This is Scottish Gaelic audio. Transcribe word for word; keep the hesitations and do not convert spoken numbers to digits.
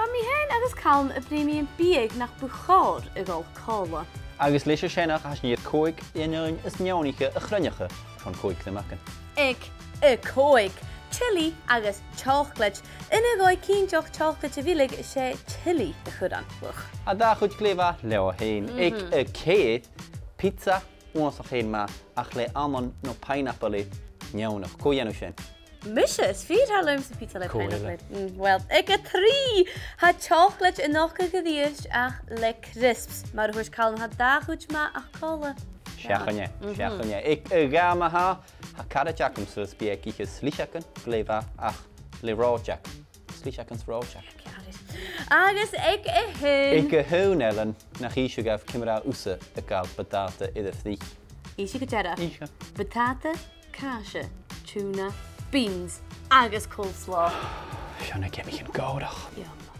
Tha mi fhìn agus Calum a' bruidhinn mu bhiadh nach bu chòir a dhol còmhla. Agus leis an sin, tha sinn air còig de na h-aon as neònaiche a chruinneachadh airson còig de na beagan. Aig a còig, chili agus teòclaid. Ina dhòigh cinnteach teòclaid a mhilleadh, 's e chili a chuir ann. Uch. Tha dà chuid glè mhath leotha fhèin. Aig a ceithir, pizza, uabhasach fhèin math, ach le almond no pineapple air, neònach. Cò dhèanadh sin? Mise, is fìor thoil leamsa pizza le pineapple air. Mm, well, aig a trì, tha teòclaid a' nochdadh a-rithist ach le crisps. Mar a thuirt Calum, tha dà chuid math aca còmhla. Seachain e, seachain e. Aig a dhà ma-thà, tha caraid agamsa is bidh e ag ithe sliseagan glè mhath ach le reòiteag. Sliseagan is reòiteag. Agus aig a h-aon. Aig a h-aon, Ellen, nach innis thu dhaibh ciamar a tha thusa a' gabhail buntàta air do phrìs. Innis gu dearbh. Innis. Buntàta, càise, tuna, beans agus coleslaw. Seo na geamaichean gòrach. Yum.